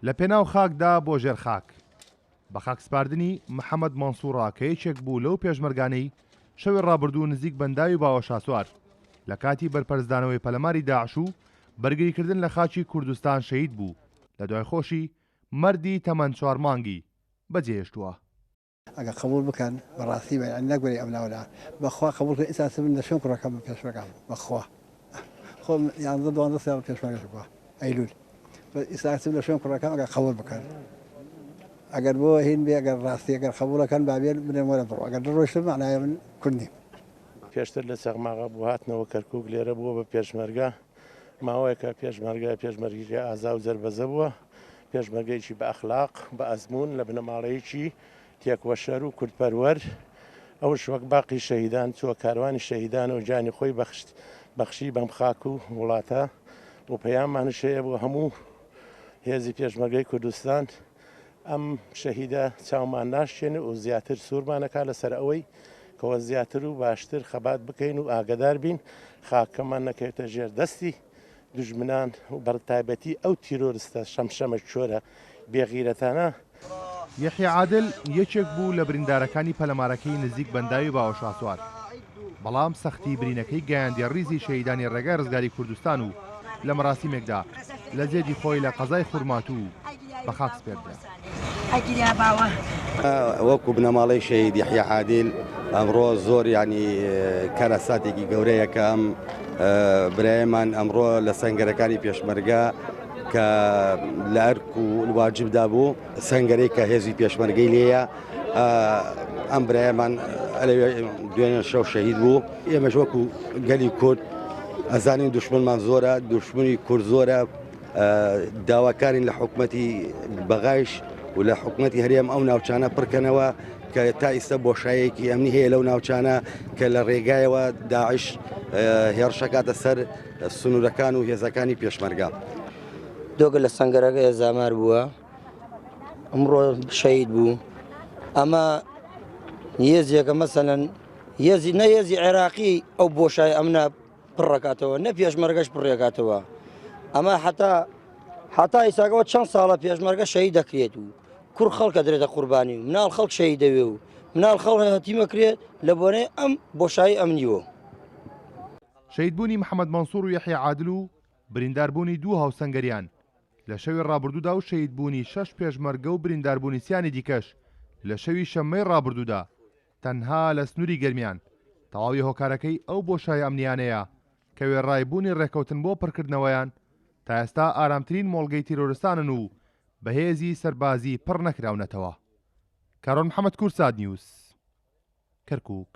لە پێناو خاکدا بۆ ژێر خاک. بە خاکسپاردنی محەمەد مەنسوڕە کە یەکێک بوو لەو پێشمەرگانەی شەوی ڕابردوو نزیک بەنداوی باوەشاسوار لە کاتی بەرپەرچدانەوەی پەلەماری داعش و بەرگریکردن لە خاکی کوردستان شەهید بوو، لە دوای خۆشی مەردی تەمەن چوار مانگی بەجێهێشتووە. ئەگەر قبوڵ بکەن بەڕاستی بە یانی نەک بەری ئەملاولا بەخوا قبوڵ کەن ئیستا من لە شوێن کوڕەکەم بم پێشمەرگە بوو بەخوا خۆم یانزە دوانزە ساڵ پێشمەرگەش بووە ئەیلول بەس ئیستا ئەچم لە شوێن کوڕەکەم ئەگەر قبوڵ بکەن ئەگەر بۆ هین بێ ئەگەر ڕاستی ئەگەر قبوڵەکەن با بێن بنێم وەرە بڕۆ ئەگەر نەڕۆیشتم مەعنایە من کورد نیم. پێشتر لە چەقماغە بوو هاتنەوە کەرکوک لێرە بووە بە پێشمەرگە ماوەیەکە پێشمەرگە پێشمەرگێکی ئازا و جەربەزە بووە پێشمەرگەیەکی بە ئەخلاق، بە ئەزموون، لە بنەماڵەیەکی تێکۆشەر و کوردپەروەر، ئەوش وەک باقی شەهیدان چووە کاروانی شەهیدانەوە گیانی خۆی بەخشت بەخشی بەم خاک و وڵاتە و پەیاممانش هەیە بۆ هەموو هێزی پێشمەرگەی کوردستان ئەم شەهیدە چاومان ناشکێنێ و زیاتر سوورمانەکا لەسەر ئەوەی کەوە زیاتر و باشتر خەبات بکەین و ئاگدار بین خاکەمان نەکەوێتە ژێر دەستی دوژمنان و بەتایبەتی ئەو تیرۆرستە شەمشەمەکوێرە بێغیرەتانە. یەحیا عادل یەکێک بوو لە بریندارەکانی پەلەمارەکەی نزیک بەنداوی باوەشاسوار، بەڵام سەختی برینەکەی گەیاندیە ڕیزی شەهیدانی ڕێگای ڕزگاری کوردستان و لە مەراسیمێکدا لە زێدی خۆی لە قەزای خورماتوو بە خاک سپێردرا. وەکو بنەماڵەی شەهید یەحیا عادل ئەمڕۆ زۆر یانی کارەساتێکی گەورەیە کە ئەم برایەمان ئەمڕۆ لە سەنگەرەکانی پێشمەرگە کە لە ئەرک و واجبدا بوو سەنگەرەی کە هێزی پێشمەرگەی لێیە ئەم برایەمان دوێنێ شەو شەهید بوو ئێمەش وەکو گەلی کورد ئەزانین دوشمنمان زۆرە دوشمنی کورد زۆرە داواکارین لە حکومەتی بەغایش و لە حکومەتی هەرێم ئەو ناوچانە پڕکەنەوە کە تا ئیستا بۆشایەکی ئەمنی هەیە لەو ناوچانە کە لە ڕێگایەوە داعش هێڕشەکاتە سەر سنوورەکان و هێزەکانی پێشمەرگە. دۆگە لە سەنگەرەکە زامار بووە ئەمڕۆ شەید بوو ئەمە یێزێکە مەسەلەن یێزی نە یێزی عێراقی ئەو بۆشای ئەمنە پڕەکاتەوە نە پێشمەرگەش پڕێکاتەوە ئەمە حتا حتا ئیساگەوە چەند ساڵە پێشمەرگە شەهید دەکرێت و کوڕ خەڵکە درێتە قوربانی و مناڵ خەڵک شەهید دەوێ و مناڵ خەڵ هەتیمەکرێت لە بۆنەی ئەم بۆشایی ئەمنیوە. شەهیدبوونی محەمەد مەنسوور و یەحیا عادل و برینداربوونی دوو هاوسەنگەریان لە شەوی ڕابردوودا و شەهیدبوونی شەش پێشمەرگە و برینداربوونی سیانی دیکەش لە شەوی شەممەی ڕابردوودا تەنها لە سنووری گەرمیان، تەواوی هۆکارەکەی ئەو بۆشایە ئەمنییانەیە کە وێڕای بوونی ڕێککەوتن بۆ پڕکردنەوەیان، تا ئێستا ئارامترین مۆڵگەی تیرۆرستانن و بە هێزی سەربازی پڕ نەکراونەتەوە. کارۆن محەمەد کوردسات نیوز، کەرکووک.